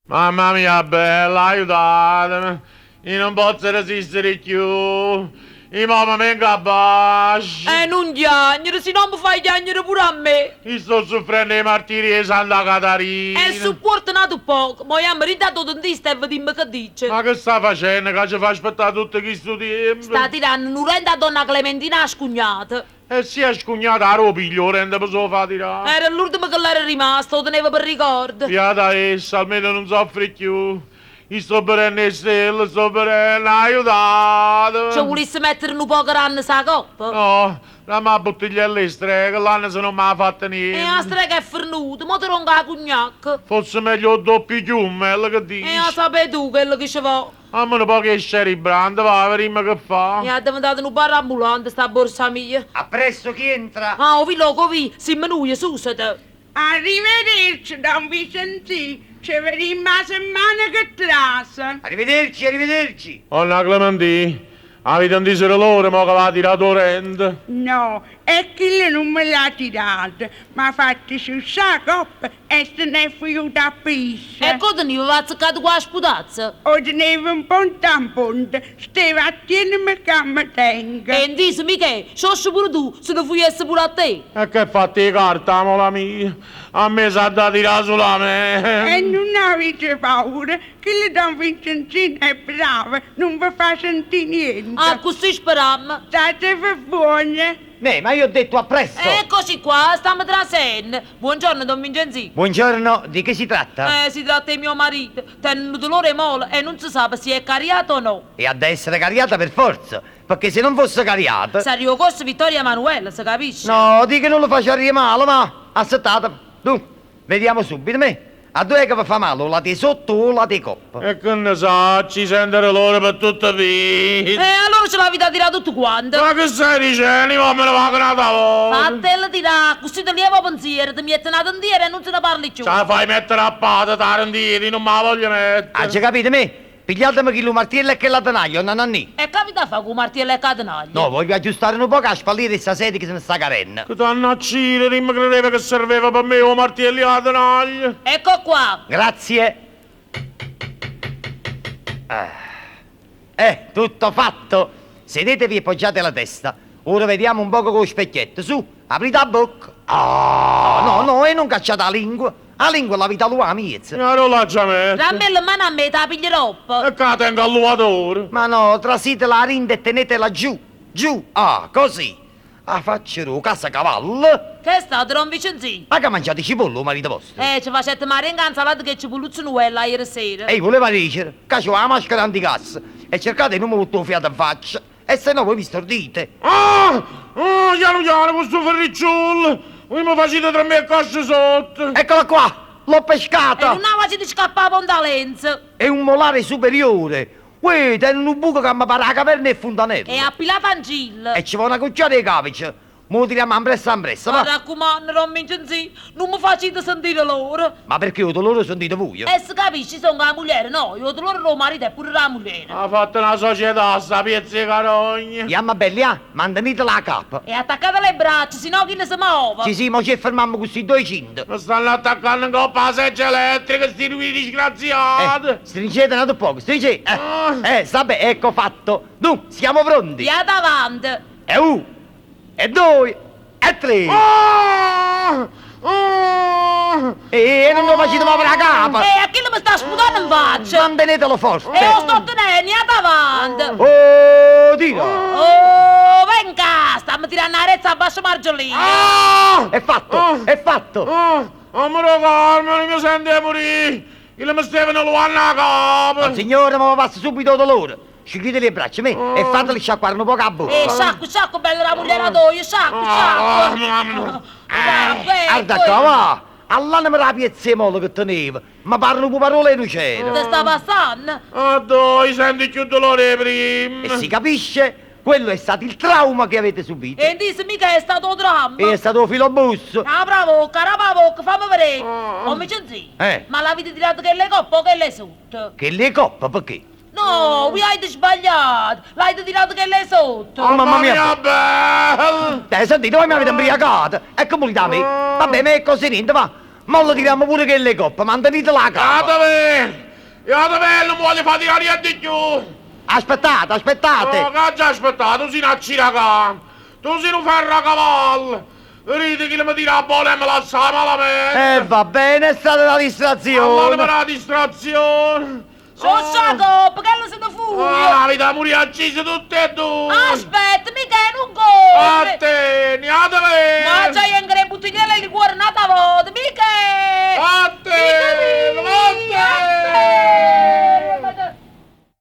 Mamma mia bella, aiutatemi! Io non posso resistere cchiù! Io mo me mengo abbascio! E nun chiagnere, si no me fai chiagnere pure a me! Io sto suffrenno 'e martiri 'e Santa Catarina! E suppuorte n'atu ppoco, mo jammo dint' 'a d' 'o dentista e vedimmo che dice. Ma che sta facenno ca ce fa aspettà tutto chistu tiempo? Sta tiranno nu dente a donna Clementina 'a scugnata. E si è scugnata 'a do' piglia 'o dente pe' s' 'o fa tirà? Era l'urdemo che l'era rimasto, 'o teneva pe' ricordo. Viata a essa, almeno nun soffre cchiù. Io sto vedenno 'e stelle, sto vedenno, aiutateme! Ce vulisse mettere nu poco d'annese 'a coppa? No, damme 'a buttigliella 'e strega, l'annese nun m'ha fatto niente. E 'a strega è fernuta, mo te dongo 'a cugnacca. Fosse meglio 'o doppio chiummo, che dici? E 'a sapè tu chello che ce vo'. Damme nu poco 'e sherry brand, va, vedimmo che fa. È addeventata nu bar ambulante sta borsa mia. Appresso chi entra? Ah, 'o vi loco, 'o vi, simmo nuje, susete. Arrivederci, don Vicenzì, ce vedimmo 'a semmana che trase. Arrivederci, arrivederci. Onna Clementì, avite 'ntiso dolore mo che v'ha tirato 'o dente? No, e chillo nun me l'ha tirato, m'ha fatto sciuscià 'a coppa E se n'è fujuto appriesso. E c'o tenive azzeccato cu 'a sputazza? O tenevo 'mponta 'mponta, steva a tieneme ca me tengo. E 'ntiso, Michè, scioscia pure tu, se ne fujesse pure a te. E che fatto 'e carta 'a mola mia? A me s'ha da tirà sulamente. E nun avite paura, chillo don Vincenzino è bravo, nun ve fa sentì niente. Accussì sperammo. Stateve buone. Neh, ma io ho detto appresso! Eccoci qua, stammo trasenno. Buongiorno, don Vincenzì. Buongiorno, di che si tratta? Eh, si tratta 'e mio marito. Tene nu dolore 'e mola e nun se sape si è cariato o no. E ha da essere cariata per forza, pecché se non fosse cariata. Sarria 'o corso Vittorio Emanuele, se capisce. No, dico nun le faciarria male, ma assettateve. Dunque, vediamo subito, meh. Addò è che ve fa male, 'o lato 'e sotto o 'o lato 'e coppa? E che ne saccio, i' sento dolore pe tutta vita. E allora ce l'avite 'a tirà tutte quante. Ma che stai dicenno? Io mo me ne vaco n'ata vota. Fattella tirà, accussì te lieve 'o pensiero, te miette na dentiera e nun se ne parla cchiù. Ce 'a fai mettere a pàtete 'a dentiera, io nun m' 'a voglio mettere. Aggio capito, meh, pigliateme chillu martiello e chella tenaglia, 'onna Nannì. E ch'avite 'a fà cu 'o martiello e cu 'a tenaglia? No, voglio aggiustare nu poco 'a spalliera 'e sta sedia che se ne sta carenno. Che t'hanno accire, io me credevo che serveva pe me 'o martiello e 'a tenaglia. Ecco qua. Grazie. Eh, tutto fatto. Sedetevi e poggiate la testa. Ora vediamo un poco cu 'o specchietto. Su, aprite 'a bocca. Ah! No, no, e nun cacciate 'a lingua. 'A lingua l'avite 'a luvà 'a miezo. E arò l'aggia mettere? Dammella 'mmano a me, t' 'a piglio doppo. E ccà tengo 'a luvatora. Ma no, trasitela 'a dinto e tenetela giù, giù, ah, così. 'A faccia d' 'o casacavallo. Che è stato, don Vicenzì? Ma ch'ha mangiato cipolle 'o marito vostro? Eh, ce facette marenga 'a 'nsalata ch' 'e cipulluzze nuelle ajere sera. E io vuleva dicere ca ce vo 'a maschera antigas e cercate 'e nun me vuttà 'o fiato 'nfaccia e se no voi vi stordite. Ah! Ah! Chiano chiano cu stu ferricciullo! Vui me facite tremmà 'e cosce sotto! Eccola qua! L'ho pescata! E nun 'a facite scappà 'a ponta 'a lenza! È un molare superiore! Uè, tene nu buco ca me pare 'a caverna 'e Funtanella! E appilate 'ancillo! E ce vo' na cucchiara 'e cavice! Mo 'o tiriammo ampressa ampressa, va! M'arraccumanno, don Vincenzì, nun me facite sentì dolore! Ma perché 'o dolore 'o sentite vuje? E si capisce, io songo 'a mugliera, no, e 'o dolore d' 'o marito è pure d' 'a mugliera! Ha fatto na società sta piezza 'e carogna! Jammo belli, ja, mantenitela 'a capa! E attaccatele 'e braccia, si no chillo se move! Sì, sì, mo ce fermammo cu sti ddoje cinte! Me stanno attaccanno 'ncoppa 'a seggia elettrica sti duje disgraziate! Eh, stringete n'atu ppoco, stringete! Eh, eh, sta be', ecco fatto! Dunque, siamo pronti! Jate avanti! E uno! E ddoje, e tre. E nun 'o facite movere 'a capa! E a chillo me sta sputanno 'nfaccia! Mantenetelo forte! E 'o sto tenenno, jate avanti! Oh, tira! Oh, venga! Stammo tiranno 'a rezza abbascio Margellina! È fatto! È fatto! Omme d' 'o Carmene, me sento 'e murì! Chille me stevano luanno 'a capa! Nonsignore, mo ve passa subito 'o dolore! Sciuglitele 'e braccia, meh, e fatele sciacquare nu poco 'a bocca. E sciacqua, sciacqua, bella d' 'a mugliera toja, sciacqua, sciacqua. Guarda ccà, va! All'anema d' 'a piezza 'e mola che tenevo, me pare nu puparuolo 'e nucera. Te sta passanno? Addò, i' sento cchiù dolore 'e primma. E si capisce, quello è stato il trauma che avete subito. E 'ntiso mica è stato 'o dramma? E è stato 'o filobusso. Apre 'a vocca, arape 'a vocca, famme vedè. O Vicenzì, ma l'avite tirato chella 'e coppa o chella 'e sotto? Chella 'e coppa, pecché? No, vi avete sbagliato! L'avete tirato chella 'e sotto! Oh, mamma mia bella! Eh, sentite, voi mi avete 'mbriacato! E che vulite 'a me? Vabbè, ma è cosa 'e niente, va! Mo le tiriamo pure chella 'e coppa, mantenite la capa. Iateve! Iateve, non voglio faticare niente più! Aspettate, aspettate. Oh, che già aspettato, tu sei una ciracana, tu sei un ferracavallo! Ridi che mi tira la bolla e me la sa malamente! Eh, va bene, è stata una Allora distrazione. per la distrazione! Sciuscia coppa, che lo siete fuori! Ah, la vita morire uccisa tutte e due! Aspetta, mica non corre! Vattene, iateve! Ma